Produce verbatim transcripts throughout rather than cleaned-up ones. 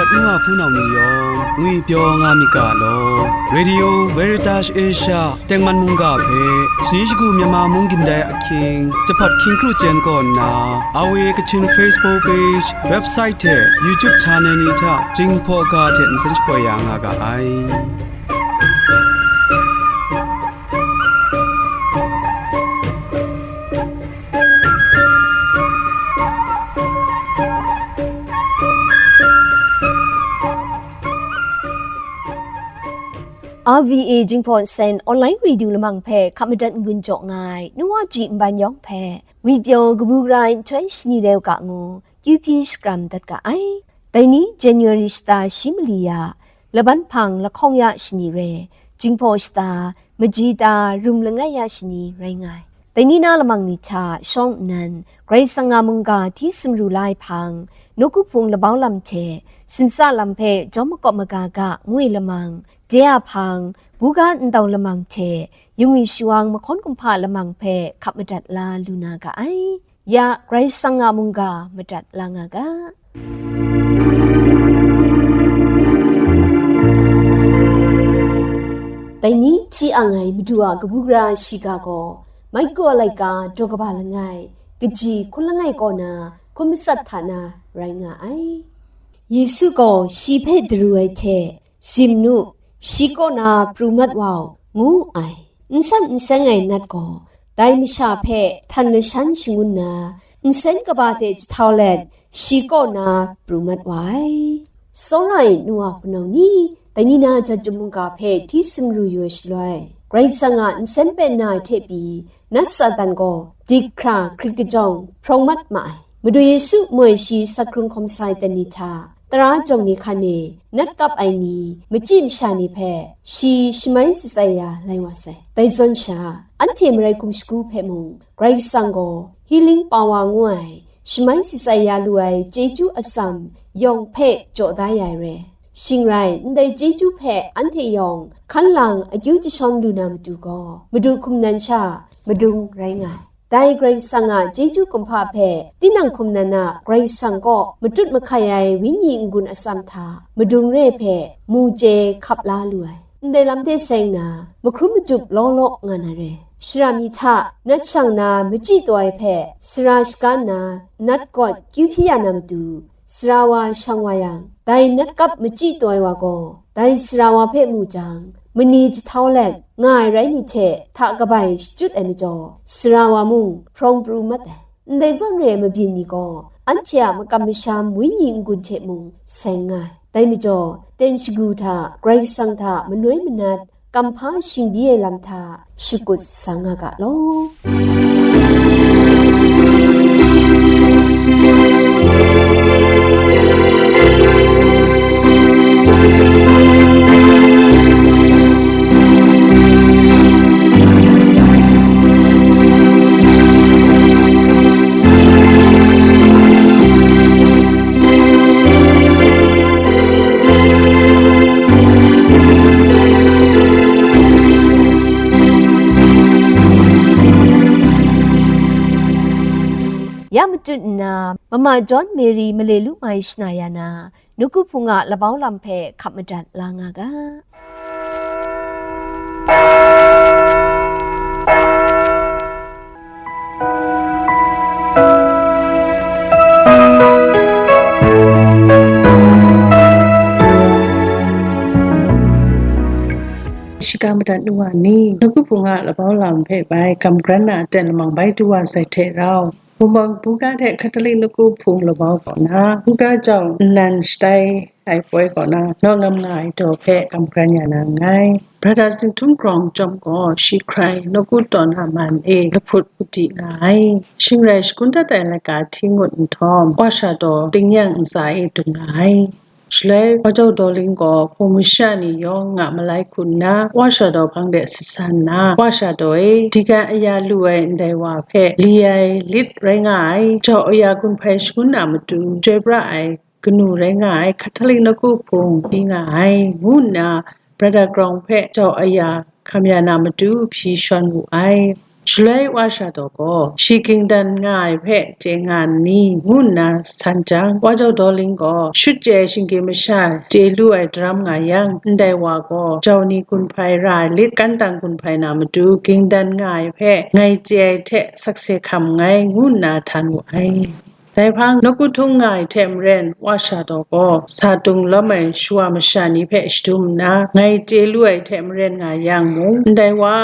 N wa hpunau ni yawng ngwipyaw nga myit ga law. Radio Veritas Asia tengman mungga hpe shani shagu Myanmar mung gindai ahkying, jahpawt hkying kru chyen kaw nna, A W A Kachin Facebook page, website hte YouTube channel ni hta Jinghpaw ga hte nsen shapoi ya nga ga ai. R V A Jinghpaw Nsen online radio lamang hpe hkap madat n-gun jaw nga ai, nu wa ji nban yawng hpe, ngwipyaw kabu gara ai nhtoi shani rau ga ngu, Q P shakram dat ga ai. Dai ni January shata shi mali ya, laban hpang lahkawng ya shani re, Jinghpaw shata, maji ta, rum langai ya shani rai nga ai. Dai ni na lamang ni hta shawng nnan, Karai Kasang a mungga hti sumru la ai hpang, nawku hpung labau lam hte, simsa lam hpe jawm makawp maga ga ngu ai lamang, de a hpang, buga ndau lamang hte, yungwi shawang mahkawn kumhpa lamang hpe hkap madat la lu na ga ai. Ya, Karai Kasang a mungga madat la nga ga. Dai ni hti ang ai Madu a kabu gara shiga gaw, mai kaw laika daw kaba langai, kaji hkun langai kaw na hkun matsat hta na rai nga ai. Yesu gaw shi hpe daru ai hte, "Sim nu, shi kaw na pru mat wa u," ngu ai. N san n seng ai nat gaw, dai masha hpe htan lashan shangun nna, nsen kaba hte jahtau let, shi kaw na pru mat wa ai. Tsawra ai nu wa hpunau ni, dai ni na jat chyum mungga hpe hti sumru yu ai shaloi, Karai Kasang a nsen pen na ai hte pyi, nat Satan gaw dik hkra hkrit kajawng hprawng mat ma ai. Madu Yesu moi shi sat hkrung hkawm sa ai ten ni hta, tara jawng ni hkan e nat kap ai ni, machyi masha ni hpe shi shamai shatsai ya lai wa sai. Dai zawn sha, anhte marai hkum shagu hpe mung, Karai Kasang gaw healing power ngu ai, shamai shatsai ya lu ai chyeju atsam yawng hpe jaw da ya ai re. Shing rai, ndai chyeju hpe anhte yawng hkan lang akyu jashawn lu na matu gaw, Madu hkum nan sha madung rai nga ai. Dai Karai Kasang a chyeju kumhpa hpe tinang hkum nan a Karai Kasang kaw matut mahkai ai Wenyi n-gun atsam hta madung re hpe mu chye hkap la lu ai. Ndai lam hte seng na, mahkrum matup law law nga na re. Shara mi hta nat shang na machyi taw ai hpe sara shaga nna, nat gawt kyu hpyi ya na matu, sara wa shang wa yang, dai nat kap machyi taw ai wa gaw, dai sara wa hpe mu jang, mani jahtau let nga ai rai ni hte hta kabai shachyut ai majaw, sara wa mung hprawng pru mat ai. Ndai zawn re ai mabyin ni gaw, anhte a makam masham Wenyi n-gun hte mung seng nga ai. Dai majaw, ten shagu hta, Karai Kasang hta manoi manat, kamhpa shingbyi ai lam hta shakut sa nga ga law. Ya matut nna, Mama John Mary male lu mai shana ya na, nawku hpung a labau lam hpe hkap madat la nga ga. Shiga madat nu wa ni, nawku hpung a labau lam hpe bai, kam kran na aten lamang bai du wa sai hte rau, Wunpawng buga hte Catholic nawku hpung labau kaw na, buga jawng nnan shatai ai poi kaw na, naw ngam nga ai daw hpe kam kran ya na nngai. Brother Zinghtun Grawng chyawm gaw shi hkrai nawku tawn a man e lahput kudi nga ai. Shing rai shagun dat ai laika hti ngut nhtawm, wa sha daw tingnyang ntsa e dung nga ai. Shaloi, Wajau Dawling gaw hpung masha ni yawng nga malai hku nna, wa sha daw hpang de sat sa nna, wa sha daw e, digan aya lu ai ndai wa hpe li ai lit rai nga ai, jau aya gun hpai shangun a matu, chyoi pra ai kanu rai nga ai, Catholic nawku hpung di nga ai, ngu nna, Brother Grawng hpe jau aya hkam ya na matu hpyi shawn wu ai. Shaloi Wa Sha Daw gaw, shi ging dan nga ai hpe chye nga nni, ngu nna san jang, Wa Jau Dawling gaw, shut chye ai shinggyim masha chye lu ai daram nga yang, ndai wa gaw jau ni gun hpai ra ai lit, kantang gun hpai na matu ging dan nga ai hpe ngai chye ai hte sakse hkam nngai, ngu nna htan wu ai. Dai hpang nawku htung nga ai hte maren, Wa Sha Daw gaw sa tung lawm ai shawa masha ni hpe shadum nna, ngai chye lu ai hte maren nga yang mung, ndai wa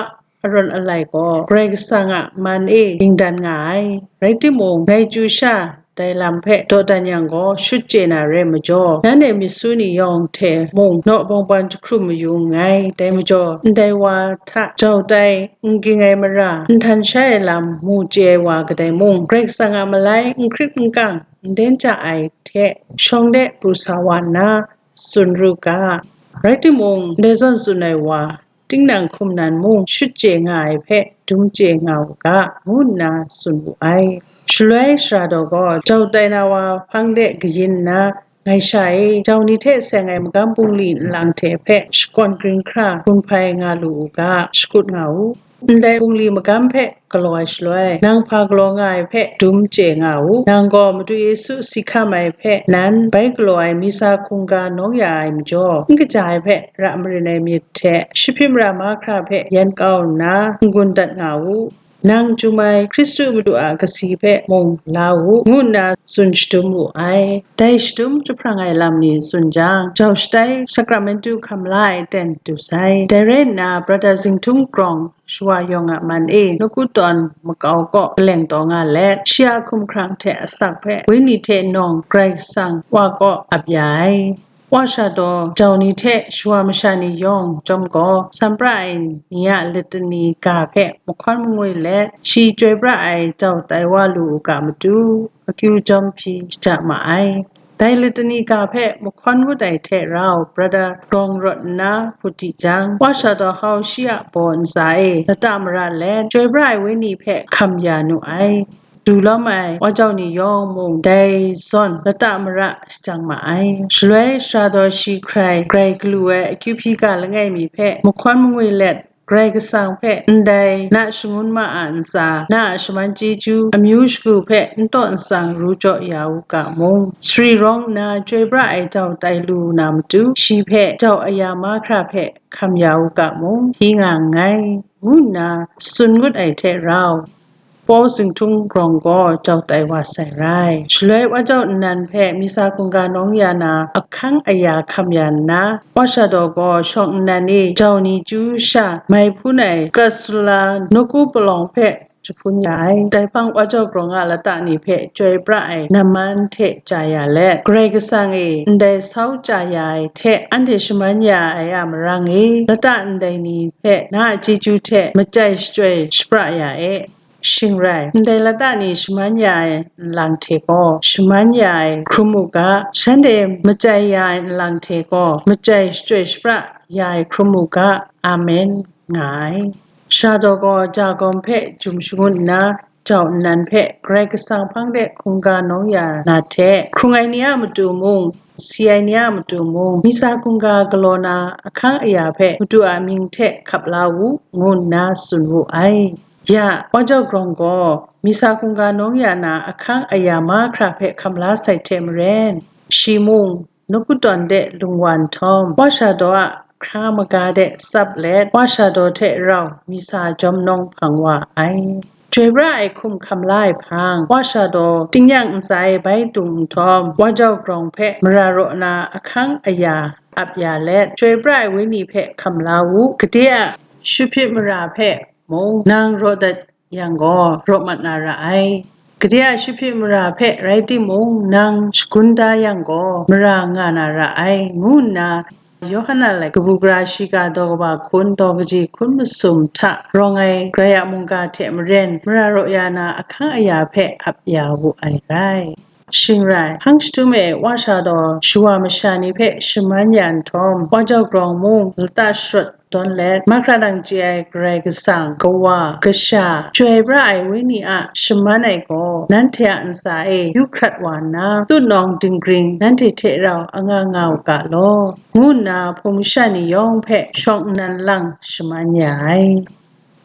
arawn alai gaw Karai Kasang a man e ging dan nga ai. Rai timung, ngai chyu sha dai lam hpe dawdan yang gaw, shut chye na re majaw, nanhte myit su ni yawng hte mung naw bawng ban jahkrum mayu nngai. Dai majaw, ndai wa hta jau tai n ging ai mara, n htan shai ai lam mu chye ai wa kadai mung, Karai Kasang a malai n hkrit n kang, n den ja ai hte shawng de pru sa wa nna, tsun ru ga. Rai timung, ndai zawn tsun ai wa, tinang hkum nan mung shut chye nga ai hpe dum chye nga u ga, ngu nna tsun wu ai. Shaloi Sara Daw gaw jau tai na wa hpang de kayin nna, ngai sha e, jau ni hte seng ai magam bungli nlang hte hpe shakawn gring hkra gun hpai nga lu u ga, shakut nga u. Ndai bungli magam hpe galaw ai shaloi, nang hpa galaw nga ai hpe dum chye nga u. Nang gaw Madu Yesu si hkam ai hpe nan bai galaw ai misa hkungga nawng ya ai majaw, n kaja ai hpe ra marin ai myit hte, shi hpyi mara mahkra hpe yan kau nna n-gun dat nga u. Nang chyum ai Hkristu Madu a kasi hpe mung la u, ngu nna tsun shadum wu ai. Dai shadum jahprang ai lam ni tsun jang, jau shatai, sakramentu hkam la ai aten du sai. Dai rai nna, Brata Zinghtun Grawng shawa yawng a man e, nawku tawn makau kaw paleng taw nga let, shi a hkumhkrang hte asak hpe wenyi hte nawng Karai Kasang Wa kaw ap ya ai. Wa Sha Daw jau ni hte shawa masha ni yawng chyawm gaw, san pra ai ni a litani ga hpe mahkawn mangwi let, shi chyoi pra ai jau tai wa lu u ga matu, akyu jawm hpyi shaja ma ai. Dai litani ga hpe mahkawn ngut ai hte rau, Brata Grawng rawt nna hput di jang, Wa Sha Daw hau shi a baw ntsa e lata mara let, chyoi pra ai wenyi hpe hkam ya nu ai. Du lawm ai wa jau ni yawng mung dai zawn lata mara shajang ma ai. Shaloi Sara Daw shi hkrai grai galu ai akyu hpyi ga langai mi hpe mahkawn mangwi let, Karai Kasang hpe ndai na shangun ma a ntsa, na a shaman chyeju, amyu shagu hpe n taw n tsang ru jaw ya u ga mung, sari rawng nna chyoi pra ai jau tai lu na matu, shi hpe jau aya mahkra hpe hkam ya u ga mung, hpyi nga nngai, ngu nna tsun ngut ai hte rau, Paw Zinghtun Grawng gaw jau tai wa sai rai. Shaloi wa jau nnan hpe misa hkungga nawng ya na ahkang aya hkam ya nna, Wa Sha Daw gaw shawng nnan e jau ni chyu sha mai hpun ai Kasula nawku palawng hpe jahpun ya ai. Dai hpang wa jau grawng a lata ni hpe chyoi pra ai namman hte chya ya let, Karai Kasang e ndai sau chya ya ai hte anhte shaman ya ai a marang e, lata ndai ni hpe na a chyeju hte machyai shachyoi shapra ya e. Shing rai, ndai lata ni shaman ya ai nlang hte gaw, shaman ya ai hkrum u ga, shanhte machyai ya ai nlang hte gaw, machyai shachyoi shapra ya ai hkrum u ga. Amen, nga ai. Sara Daw gaw ja gawm hpe jum shangun nna, jau nnan hpe Karai Kasang hpang de hkungga nawng ya na hte, hkrung ai ni a matu mung, si ai ni a matu mung, misa hkungga galaw na ahkang aya hpe Madu a mying hte hkap la u, ngu nna tsun wu ai. Ya, wa jau grawng gaw misa hkungga nawng ya na ahkang aya mahkra hpe hkam la sai hte maren, shi mung nawku tawn de lung wa nhtawm, Wa Sha Daw a hkra maga de tsap let, Wa Sha Daw hte rau misa jawm nawng hpang wa ai. Chyoi pra ai hkum hkam la ai hpang, Wa Sha Daw tingnyang ntsa e bai dung nhtawm, wa jau grawng hpe mara raw na ahkang aya ap ya let, chyoi pra ai wenyi hpe hkam la u. Gade a shi hpyi mara hpe mung nang raw dat yang gaw, raw mat na ra ai. Gade a shi hpyi mara hpe rai timung, nang shagun da yang gaw, mara nga na ra ai, ngu nna, Yawhan a lai kabu gara shiga daw kaba hkun, daw kaji hkun masum hta rawng ai Karai a mungga hte maren, mara raw ya na ahkang aya hpe ap ya wu ai rai. Shing rai, hpang jahtum e Wa Sha Daw shawa masha ni hpe shaman ya nhtawm, wa jau grawng mung lata sharawt dawn let, mahkra dang chye ai Karai Kasang, Kawa, Kasha, Chyoi pra ai Wenyi a shaman ai gaw, nanhte a ntsa e yu hkrat wa nna, tutnawng dinggring nanhte hte rau anga nga u ga law, ngu nna hpung masha ni yawng hpe shawng nnan lang shaman ya ai.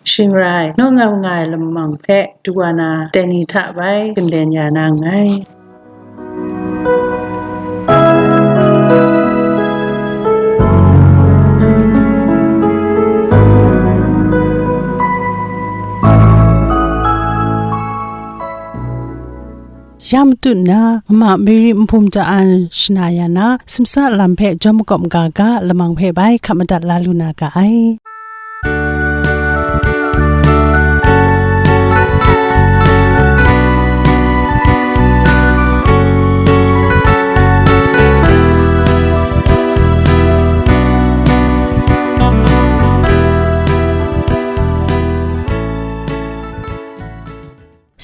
Shing rai, naw ngam nga ai lamang hpe du wa na, dai ni hta bai galen ya na nngai. Ya matut nna, Mama Mary Nhpum Ja An shana ya na, simsa lam hpe jawm makawp maga ga, lamang hpe bai hkap madat la lu na ga ai.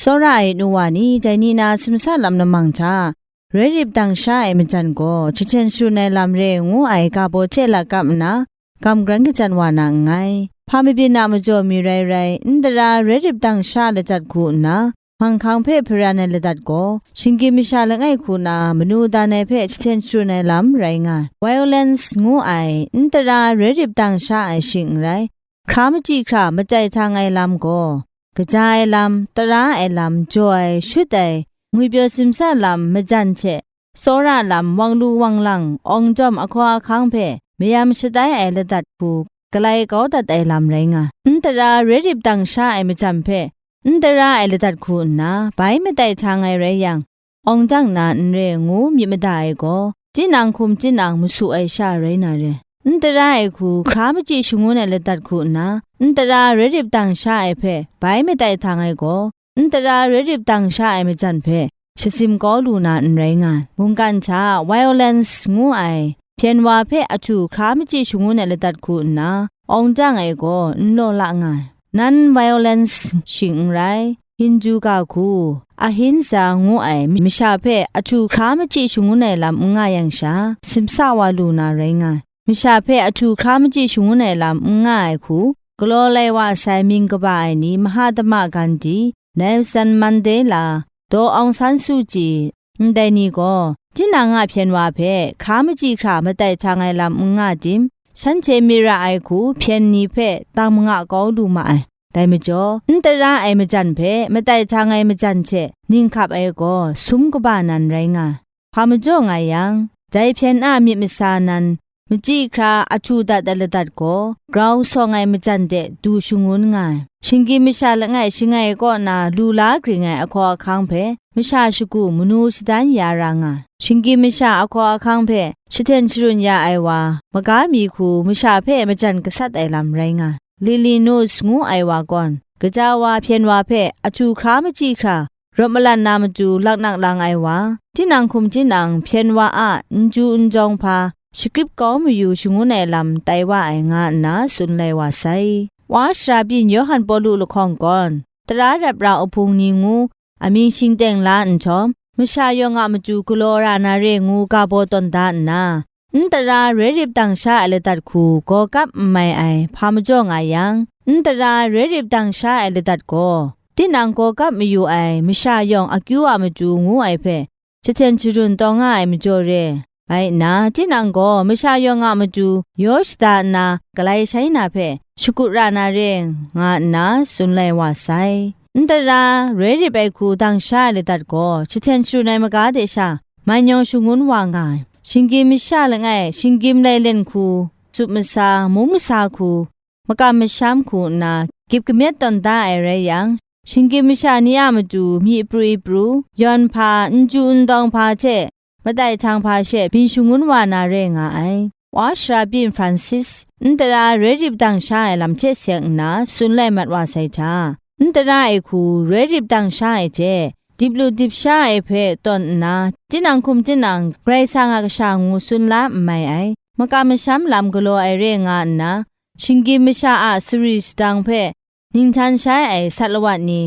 Tsawra ai nu wa ni, dai ni na simsa lam lamang hta, Roi rip dang sha ai majan gaw, jahten sharun ai lam re ngu ai ga baw hte lakap nna, gam gran kajan wa na nngai. Hpa mabyin a majaw mi rai rai, n tara roi rip dang sha ladat hku nna, hpang hkang hpe hparan ai ladat gaw, shinggyim masha langai hku na manu dan ai hpe jahten sharun ai lam rai nga ai. Violence ngu ai, n tara roi rip dang sha ai shing n rai, hkra machyi hkra matai htang ai lam gaw, kaja ai lam, tara ai lam, jaw ai, shut ai, ngwipyaw simsa lam, majan hte tsawra lam, wang lu wang lang, awng jawm ahkaw ahkang hpe mayam shatai ai ladat hku galai kau dat ai lam rai nga. N tara roi rip dang sha ai majan hpe n tara ai ladat hku nna bai matai htang ai rai yang, awng dang na n re ngu myit mada ai gaw, tinang hkum tinang masu ai sha rai na re. N tara ai hku hkra machyi shangun ai ladat hku nna, n tara roi rip dang sha ai hpe bai matai htang ai gaw, n tara roi rip dang sha ai majan hpe shasim kau lu na n rai nga ai. Mungkan hta violence ngu ai hpyen wa hpe ahtu hkra machyi shangun ai ladat hku nna, awng dang ai gaw n law la nga ai. Non-violence shing n rai, Hindu ga hku, ahimsa ngu ai masha hpe ahtu hkra machyi shangun ai lam n nga yang sha, simsa wa lu na rai nga ai. Masha hpe ahtu hkra machyi shangun ai lam n nga ai hku, galaw lai wa sai mying kaba ai ni Mahatma Gandhi, Nelson Mandela, Daw Aung San Suu Kyi, ndai ni gaw, tinang a hpyen wa hpe hkra machyi hkra matai htang ai lam n nga tim, shanhte myit ra ai hku hpyen ni hpe tang manga kau lu ma ai. Dai majaw, n tara ai majan hpe matai htang ai majan hte ning hkap ai gaw sum kaba nan rai nga ai. Hpa majaw nga yang, dai hpyen a myit masa nan, machyi hkra ahtu dat ai ladat gaw, grau sawng ai majan de du shangun nga ai. Shinggyim masha langai shangai kaw na lu la gring ai ahkaw ahkang hpe, masha shagu manu shadan ya ra nga ai. Shinggyim masha ahkaw ahkang hpe jahten sharun ya ai wa, maga mi hku masha hpe majan gasat ai lam rai nga ai. Lilinus ngu ai wa gawn, kaja wa hpyen wa hpe ahtu hkra machyi hkra, rawt malan na matu laknak lang ai wa, tinang hkum tinang hpyen wa a n ju n jawng hpa, shagrip kau mayu shangun ai lam tai wa ai nga nna tsun lai wa sai. Wa shara byin Yawhan Pawlu lahkawng gawn, tara rap ra uhpung ni ngu amying shingteng la nhtawm, masha yawng a matu galaw ra na re ngu ga baw tawn da nna, n tara roi rip dang sha ai ladat hku gaw kap n mai ai hpa majaw nga yang, n tara roi rip dang sha ai ladat gaw, tinang gaw kap mayu ai masha yawng akyu a matu ngu ai hpe, jahten sharun taw nga ai majaw re. Bai nna, tinang gaw masha yawng a matu yaw shada nna galai shai na hpe shakut ra na re, nga nna tsun lai wa sai. N tara roi rip ai hku dang sha ai ladat gaw, jahten sharun ai maga de sha, man yawng shangun wa nga ai. Shinggyim masha langai, shinggyim lailen hku, tsup masa, mung masa hku, makam masham hku nna, gyip kamyet tawn da ai rai yang, shinggyim masha ni a matu myi pru pru, yawn hpa, n ju n dawng hpa hte, matai htang hpa she byin shangun wa na re nga ai. Wa shara byin Francis, n tara roi rip dang sha ai lam hte seng nna tsun lai mat wa sai hta, n tara ai hku roi rip dang sha ai hte, dip lu dip sha ai hpe tawn nna, tinang hkum tinang Karai Kasang a kasha ngu tsun la n mai ai, makam masham lam galaw ai re nga nna, shinggyim masha a sari sadang hpe ninghtan shai ai sat lawat ni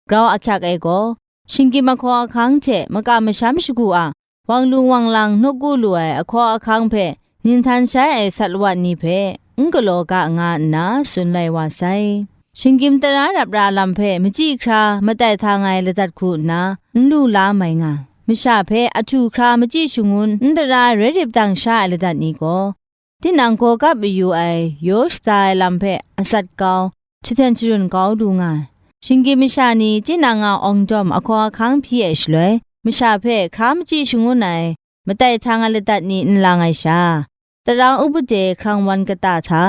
grau ahkyak ai gaw, shinggyim ahkaw ahkang hte makam masham shagu a wang lung wang lang nawku lu ai ahkaw ahkang hpe ninghtan shai ai sat lawat ni hpe n galaw ga nga nna tsun lai wa sai. Shinggyim tara rap ra lam hpe machyi hkra matai htang ai ladat hku nna n lu la mai nga ai. Masha hpe ahtu hkra machyi shangun n tara roi rip dang sha ai ladat ni gaw, tinang gaw kap mayu ai yaw shada ai lam hpe atsat kau, jahten sharun kau lu nga ai. Shinggyim masha ni tinang a awng dawm ahkaw ahkang hpyi ai shaloi, masha hpe hkra machyi shangun ai matai htang ai ladat ni n lang ai sha, tara upade hkrang wan kata hta,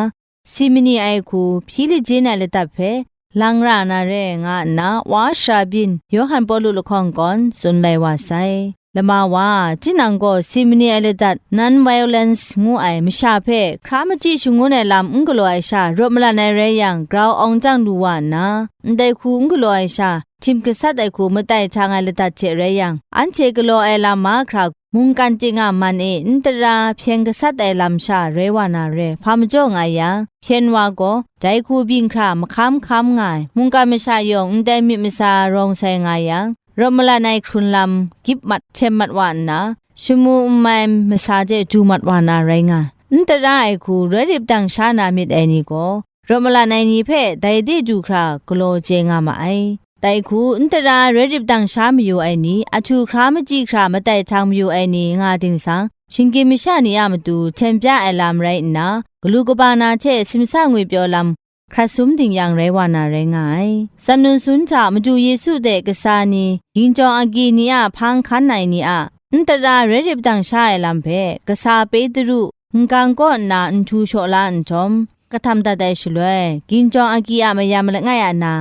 si mani ai hku hpyi lajin ai ladat hpe lang ra na re nga nna, wa sara byin Yawhan Pawlu lahkawng gawn tsun lai wa sai. Lama wa, tinang gaw si mani ai ladat, non-violence ngu ai masha hpe hkra machyi shangun ai lam n galaw ai sha rawt malan ai rai yang, grau awng jang lu wa nna, ndai hku n galaw ai sha, htim gasat ai hku matai htang ai ladat hte rai yang, anhte galaw ai lam mahkra mungkan ting a man e n tara hpyen gasat ai lam sha rai wa na re, hpa majaw nga yang, hpyen wa gaw dai hku byin hkra mahkam hkam nga ai, mungkan masha yawng ndai myit masa rawng sai nga yang, rawt malan ai hkrun lam gyip mat htem mat wa nna, shamu n mai masa hte du mat wa na rai nga ai. N tara ai hku roi rip dang sha na myit ai ni gaw, rawt malan ai ni hpe dai de du hkra galaw chye nga ma ai. Dai hku n tara roi rip dang sha mayu ai ni, ahtu hkra machyi hkra matai htang mayu ai ni nga ting sang, shinggyim masha ni a matu hten bya ai lam rai nna, galu kaba na hte simsa ngwipyaw lam hkrat sum ding yang rai wa na rai nga ai. Tsan nun sun hta Madu Yesu hte kasa ni, ginjawng agyi ni a hpang hkan ai ni a, n tara roi rip dang sha ai lam hpe, kasa Petru, n-gang kaw nna nhtu shaw la nhtawm, kahtam dat ai shaloi, ginjawng agyi a mayam langai a na,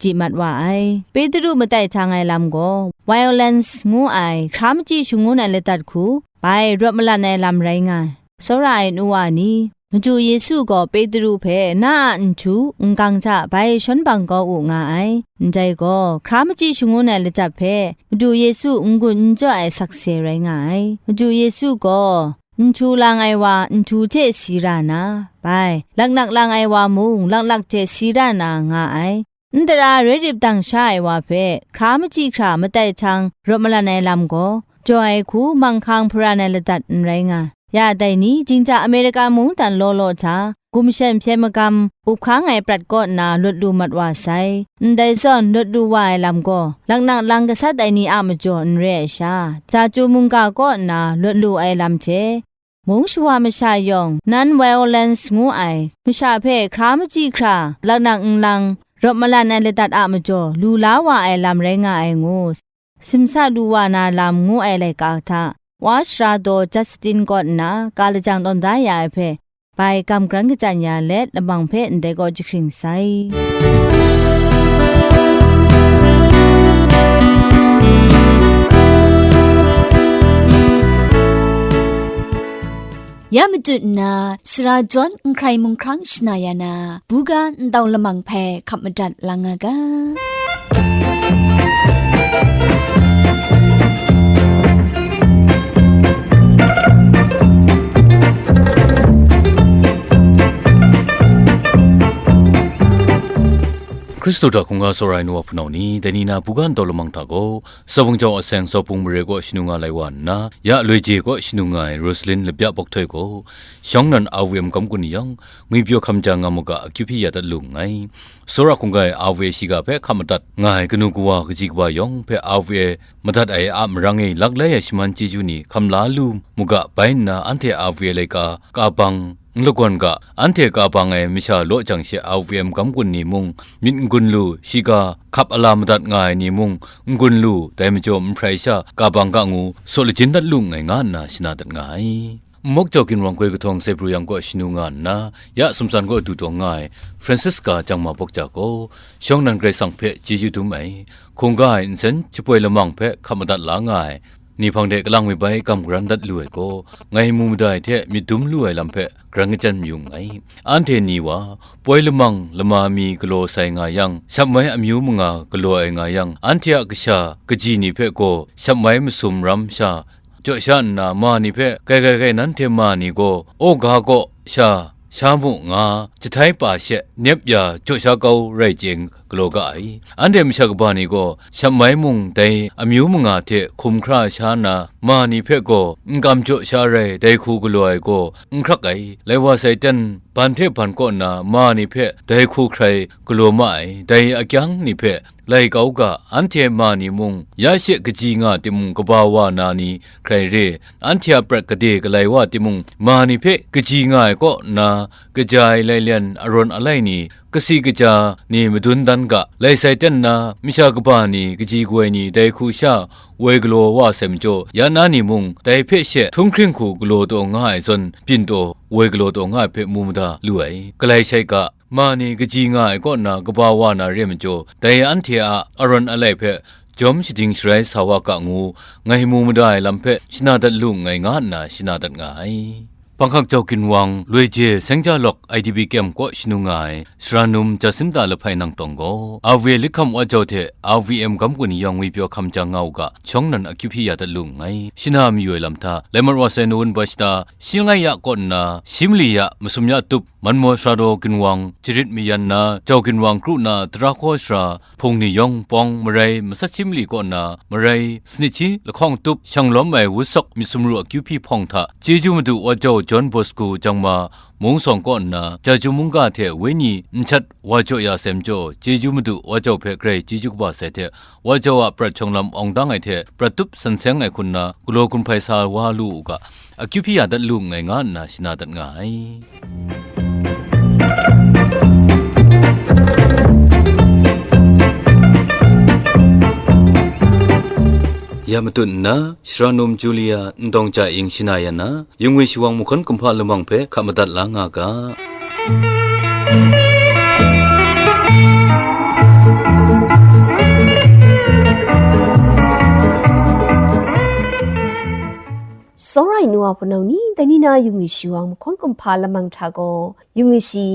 di mat wa ai. Petru matai htang ai lam gaw, violence ngu ai hkra machyi shangun ai ladat hku, bai rawt malan ai lam rai nga ai. Tsawra ai nu wa ni, Madu Yesu gaw Petru hpe na a nhtu n-gang hta bai shawn bang kau u nga ai. Ndai gaw, hkra machyi shangun ai ladat hpe Madu Yesu n-gun n jaw ai sakse rai nga ai. Madu Yesu gaw, nhtu lang ai wa nhtu hte si ra na, bai, laknak lang ai wa mung laknak hte si ra na nga ai. N tara roi rip dang sha ai wa hpe hkra machyi hkra matai htang rawt malan ai lam gaw, jaw ai hku manghkang hparan ai ladat n rai nga. Ya dai ni, jingja Amerika mungdan law law hta, gumshem hpyen magam up hkang ai prat kaw nna lawt lu mat wa sai. Ndai zawn lawt lu wa ai lam gaw, laknak lang gasat ai ni a majaw n re ai sha, Jaju mungga kaw nna lawt lu ai lam hte, mung shawa masha yawng non-violence ngu ai masha hpe hkra machyi hkra, laknak nlang, rawt malan ai ladat a majaw lu la wa ai lam rai nga ai ngu, simsa lu wa na lam ngu ai laika hta, wa sara daw Justin kaw nna ka lajang tawn da ya ai hpe, bai kam garan kachyan ya let, lamang hpe ndai gaw jahkring sai. Ya matut nna, sara jawn n hkrai mung hkrang shana ya na, buga ntau lamang hpe hkap madat lang nga ga. Hkristu hta hkungga tsawra ai nu wa hpunau ni, dai ni na buga ntau lamang hta gaw, Tsawbung jau aseng Tsawbung mare kaw shanu nga lai wa nna, ya loi je kaw shanu nga ai Rosalin Labya Bawk Htoi gaw, shawng nnan R V M kam kun ni yang, ngwipyaw hkam ja nga mu ga, akyu hpyi ya dat lu nngai. Tsawra hkungga e R V A shiga hpe hkap madat nga ai kanu kawa kaji kaba yawng hpe R V A madat ai a marang e lak lai ai shaman chyeju ni hkam la lu mu ga, bai nna anhte R V A laika ka bang n lagawn ga, anhte ka bang ai masha law jang she R V M kam kun ni mung myit n-gun lu, shiga hkap a la madat nga ai ni mung n-gun lu, dai majaw n hprai sha ka bang ga ngu, saw lajin dat lu nngai nga nna shana dat nga ai. Nmawk jau ginrawng goi kahtawng Saipraw yang kaw shanu nga nna, ya sumtsan kaw du taw nga ai Francisca Jangma Bawk Ja gaw, shawng nnan Karai Kasang hpe chyeju dum ai, hkungga ai nsen shapoi lamang hpe hkap madat la nga ai, ni hpang de kalang mi bai kam garan dat lu ai gaw, ngai mu mada ai hte myit dum lu ai lam hpe garan kachyan mayu nngai. Anhte ni wa, poi lamang lama mi galaw sai nga yang, shap mai amyu manga galaw ai nga yang, anhte a kasha kaji ni hpe gaw shap mai masum ram sha, jaw sha nna ma ni hpe, "Gaigai gai, nanhte ma ni gaw, aw ga kaw sha, sha mu nga, jahtai pa she nep ya jaw sha kau rai chye galaw ga ai." Anhte masha kaba ni gaw, shap mai mung dai amyu manga hte hkum hkra sha nna, ma ni hpe gaw n kam jaw sha rai dai hku galaw ai gaw n hkrak ai. Lai wa sai ten, ban hte ban kaw nna ma ni hpe dai hku hkrai galaw ma ai. Dai akyang ni hpe lai kau ga, anhte ma ni mung ya she kaji nga timung, kaba wa na ni hkrai re, anhte a prat gade galai wa timung, ma ni hpe kaji nga ai kaw nna, kaja ai lailen arawn alai ni Kasi kaja ni madun dan ga, lai sai ten na masha kaba ni, kaji kawai ni dai hku sha woi galaw wa sai majaw, ya na ni mung dai hpe she htunghkring hku galaw taw nga ai zawn, byin taw woi galaw taw nga ai hpe mu mada lu ai. Galai shai ga, ma ni kaji nga ai kaw na kaba wa na re majaw, dai anhte a arawn alai hpe jawm shading sharai sa wa ga ngu, ngai mu mada ai lam hpe shana dat lu nngai nga nna shana dat nga ai. Hpanghkak Jau Ginwang, Loi Je, Seng Ja Lawk I D P Camp kaw shanu nga ai, Sara Num Jacinta Lahpai Nangtawng gaw, R V A Lit Hkam Wa Jau hte R V M Gam Gun ni yawng ngwipyaw hkam ja nga u ga, shawng nnan akyu hpyi ya dat lu nngai. Shana mayu ai lam hta, Lai Mat Wa Sai Nawun Bashta, Shi Langai Ya kaw nna, Shi Mali Ya, Masum Ya Tup, Manmaw Sara Daw Ginwang, Jarit Mayan na, Jau Ginwang kru na, Tara Hkaw Sara, Hpung ni yawng pawng marai, Masat Shi Mali kaw nna marai, Sanit Shi Lahkawng Tup, Shang Lawm Ai Wut Sawk myit sumru akyu hpyi hpawng hta, Chyeju Madu Wa Jau John Bosco Jangma, Mung Sawng kaw nna, Jaju Mungga hte wenyi Nchat wa jaw ya sai majaw, Chyeju Madu Wa Jau hpe grai chyeju kaba sai hte, Wa Jau a prat shawng lam awng dang ai hte, prat tup san seng ai hku nna, galaw gun hpai sa wa lu u ga, akyu hpyi ya dat lu nngai nga nna shana dat nga ai. Ya matut nna, Sara Num Julia Ndawng Ja Ing shana ya na, Yungwi Shawang mahkawn kumhpa lamang hpe hka madat la nga ga. Tsawra ai nu wa hpunau ni, dai ni na Yungwi Shawang mahkawn kumhpa lamang hta gaw, Yungwi Shi,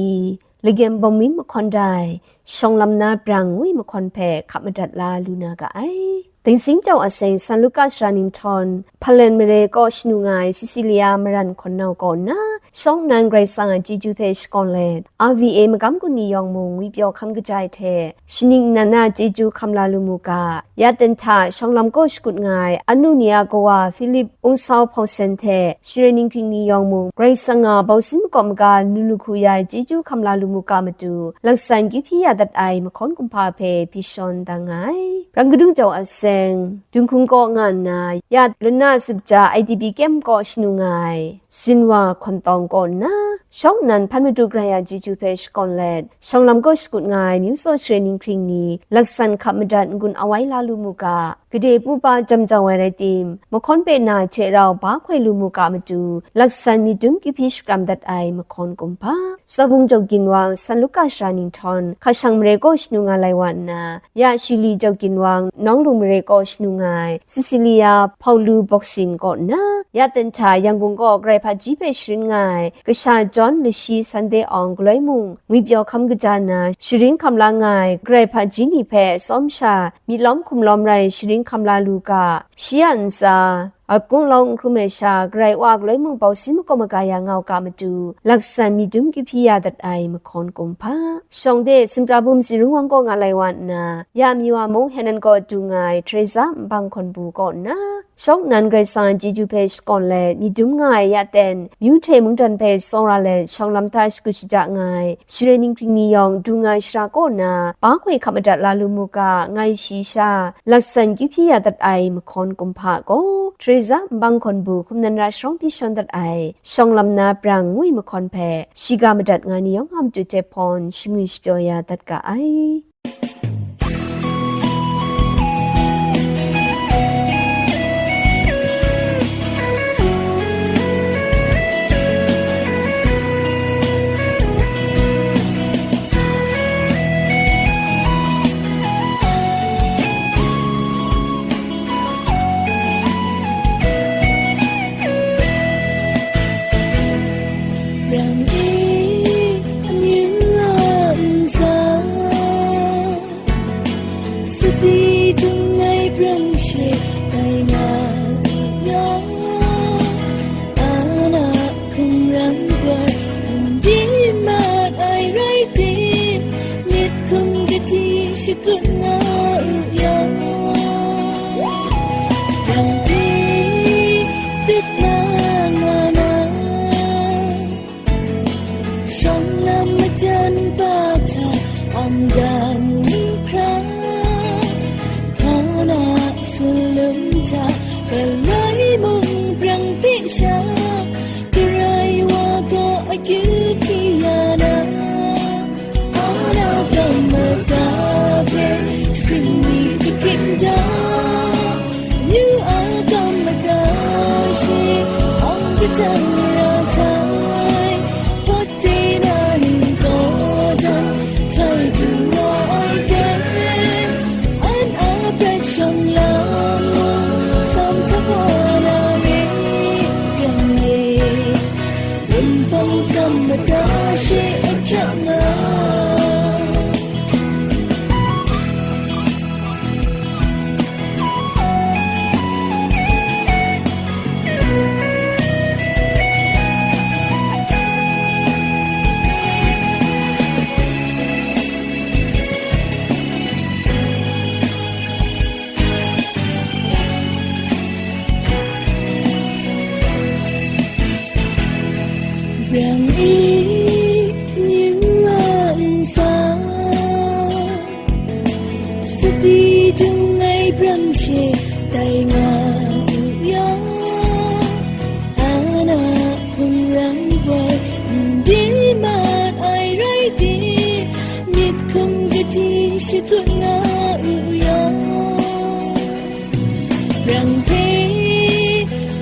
Lagem Bawng Mying mahkawn dai, Shawng Lam Na Brang ngu ai mahkawn hpe hka madat la lu na ga ai. Dingsing jau a seng San Luka Sara Ninghtawng, Hpalen mare kaw shanu nga ai Cecilia Maran hkawn nau kaw nna, shawng nnan Karai Kasang a chyeju hpe shakawn let, R V A magam gun ni yawng mung ngwipyaw hkam kaja ai hte, shaning nnan a chyeju hkam la lu mu ga, ya ten hta shawng lam kaw shakut nga ai anu ni a kawa Philip Ungsau Hpawsen hte share ninghkring ni yawng mung, Karai Kasang a bausin makawp maga nu lu hku ya ai chyeju hkam la lu mu ga matu, laksan kyu hpyi ya dat ai mahkawn kumhpa hpe byi shawn da nga ai. Rang kadung jau a seng, Dunghkung kaw nga nna, ya lana sutja I D P camp kaw shanu nga ai, Zinwa Hkawntawng kaw nna, shawng nnan hpan madu Karai a chyeju hpe shakawn let, shawng lam kaw shakut nga ai myu tsaw share ninghkring ni, laksan hkap madat n-gun awai la lu mu ga, gade pupa jam jau ai rai tim, mahkawn hpe na hte rau ba hkoi lu mu ga matu, laksan myit dum kyu hpyi shakram dat ai mahkawn kumhpa, Tsabung Jau Ginwang, San Luka Sara Ninghtawng, Hkashang mare kaw shanu nga lai wa nna, ya Shili Jau Ginwang, Nawng Lung mare kaw shanu nga ai, Cecilia Hpaulu Boxing kaw nna, ya ten hta Yangon kaw Karai hpaji hpe sharin nga ai, kasha John Lashi Sunday Awng galoi mung ngwipyaw hkam kaja nna, sharin hkam la nga ai, Karai hpaji ni hpe tsawm sha, myit lawm hkum lawm rai sharin hkam la lu ga, shi a ntsa, a kunglau n hkrum ai sha, Karai Wa galoi mung bausin makawp maga ya nga u ga matu, laksan myit dum kyu hpyi ya dat ai mahkawn kumhpa. Shawng de, Sumtra bum Zirung wang kaw nga lai wa nna, ya Miwa mung Henan kaw du nga ai Teresa Nbang Hkawn bu kaw nna, shawng nnan Karai Kasang a chyeju hpe shakawn let, myit dum nga ai ya ten, myu hte mungdan hpe tsawra let, shawng lam hta shakut shaja nga ai, share ninghkring ni yawng du nga ai shara kaw na, ba hkoi hkap madat la lu mu ga, ngai shi sha, laksan kyu hpyi ya dat ai mahkawn kumhpa gaw, Teresa Nbang Hkawn bu hkum nan ra sharawng byi shawn dat ai, shawng lam na brang ngu ai mahkawn hpe, shiga madat nga ni yawng a matu hte hpawn, shingwi shapyaw ya dat ga ai. Yang e, amyu a ntsa, sadi dung ai brang she tai nga u yang, ana hkum ram gaw, hkum byin mat ai rai tim, myit hkum gadi shakut nga u yang, yang hpe dut na nga na. Shawng lam majan pa hta, am dan lu hkra, hpa na salum hta, galoi mung brang hpe sha, Karai wa gaw akyu hpyi ya na, a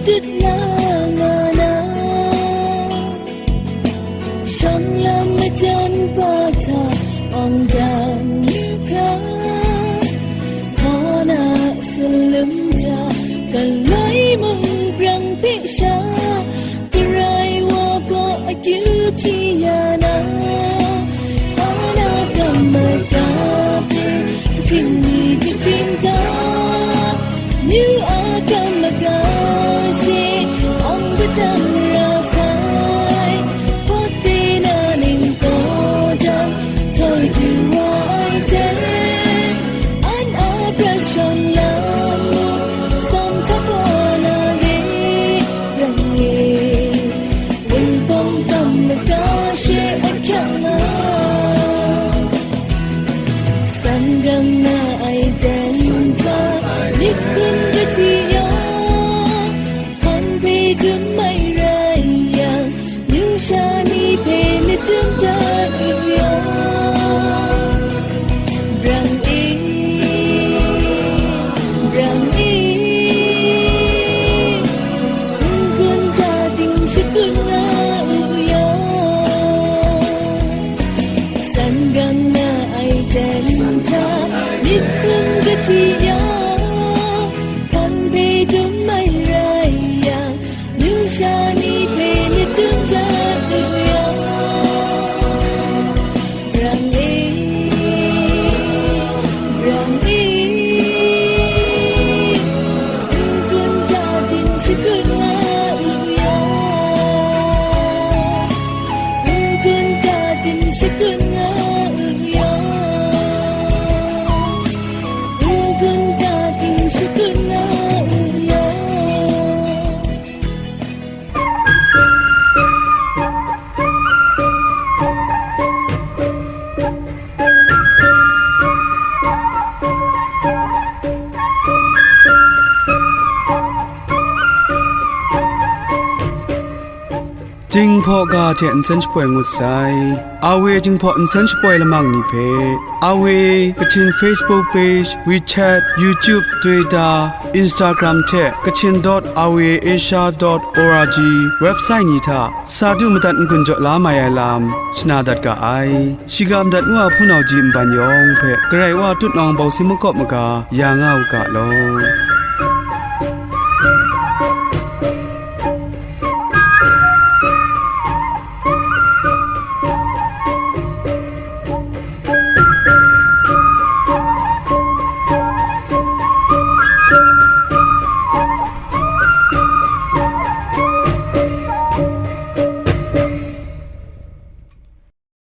Dut na nga na, shang lam majan pa hta awng dan yu hkra, hpa na salum hta galoi mung brang hpe sha, Karai wa gaw akyu hpyi ya na, ana kam maga hpe, jahpring ni jahpring ta, myu a kam maga she, awng padang ra sai, hpawt de na ning gaw jang, htoi du wa ai ten, an a prat shawng lam mung, sawm hta kaw na re, rai nge. Wunpawng tam laga she ahkyak nga, sanggang na ai ten hta, myit hkun kati ya, hkan hpe dum ai rai yang, Numsha ni hpe myit dum dat u yaw, brang e, brang e, n-gun ta ting shakut nga u yaw, sanggang na ai ten hta, myit hkun kati ya, hkan hpe dum ai rai yang, Numsha ni hpe myit dum dat u yaw, brang e, brang e, n-gun ta ting shakut nga u yaw, n-gun ta ting shakut nga u yaw, n-gun ta ting shakut nga u yaw. Jinghpaw ga hte nsen shapoi ngut sai. A W Jinghpaw nsen shapoi lamang ni hpe, A W Kachin Facebook page, WeChat, YouTube, Twitter, Instagram hte Kachin dot A W Asia dot O R G website ni hta sa du madat n-gun jaw la mai ai lam shana dat ga ai. Shiga madat ngu a hpunau ji nban yawng hpe Karai Wa tutnawng bawsing makawp maga ya nga u ga law.